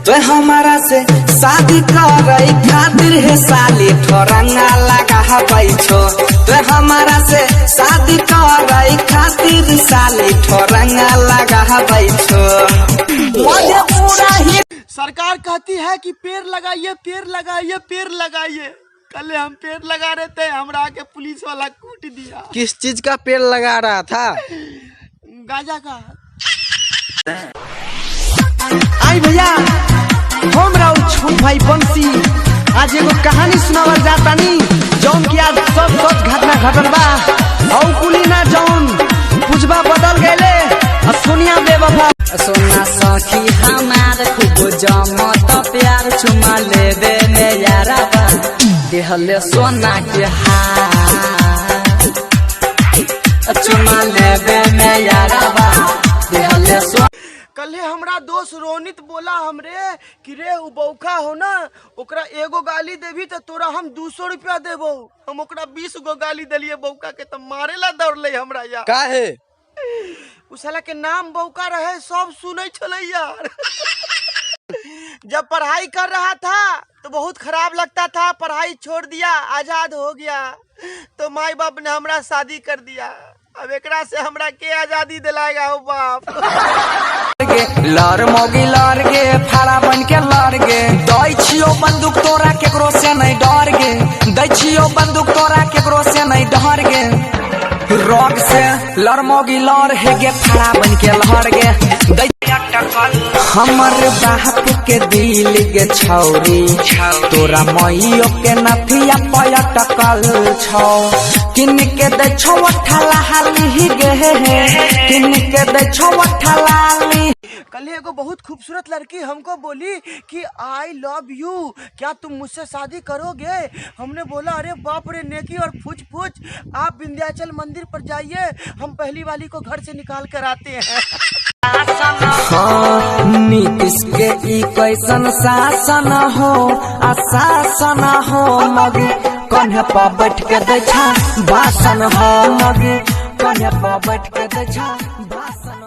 तो हमारा से शादी करे खातिर हे साली ठोरंगा लगा छो। तो हमारा से शादी करे खातिर साली ठोरंगा लगा छो। मधेपुरा ही सरकार कहती है कि पेड़ लगाइए, पेड़ लगाइए, पेड़ लगाइए। कल हम पेड़ लगा रहे थे, हमरा के पुलिस वाला कूट दिया। किस चीज का पेड़ लगा रहा था? गांजा का। आई भैया, हम राउत छोट भाई बंसी आज एगो कहानी सुनावल जातानी जौन की आज सब सच घटना घटल बा। औ कुली ना जौन पुजबा बदल गएले आ सोनिया बेवफा। सोना सखी हमार खूब जमत प्यार, चुमा लेबे में यारा देहले सोना के हार, चुमा लेबे में यारा देहले सोना। कल हमरा दोस्त रोनित बोला हमरे कि रे उ बौखा हो ना, ओकरा एगो गाली देबी तो तोरा हम 200 रुपया देबो। हम ओकरा 20 गो गाली देलिए बौका के, तो मारेला दौड़ले हमरा यार। काहे? उ साला के नाम बौका रहे, सब सुनै छलै यार। जब पढ़ाई कर रहा था तो बहुत खराब लगता था, पढ़ाई छोड़ दिया, आजाद हो गया तो माई बाप ने हमरा शादी कर दिया। अब एकरा से हमरा के आजादी दिलाएगा हो बाप। गे लड़ मोगी लड़ गे, फाड़ा बन के लड़ गे, दै छियो बंदूक तोरा केकरो से नहीं डर गे, दै छियो बंदूक तोरा केकरो से नहीं डर गे। रॉक से लड़ मोगी लड़ हे गे, फाड़ा बन के लड़ गे, दै हमर बाप के दिल गे छौरी, तोरा मइयो के नथिया पयटकल छौ। किन के दै छौ अठाला हाली गे, किन के दै छौ अठाला हाली। कल एगो बहुत खूबसूरत लड़की हमको बोली कि I love you, क्या तुम मुझसे शादी करोगे? हमने बोला अरे बाप रे, नेकी और फुच फुच, आप विंध्याचल मंदिर पर जाइए, हम पहली वाली को घर से निकाल कर आते हैं। हाँ, नीतीश के ई कैसन शासन हो, आशासन हो, मगी कन्हे पर बैठ के दै छा भाषण हो, मगी कन्हे पर बैठ के दै छा भाषण।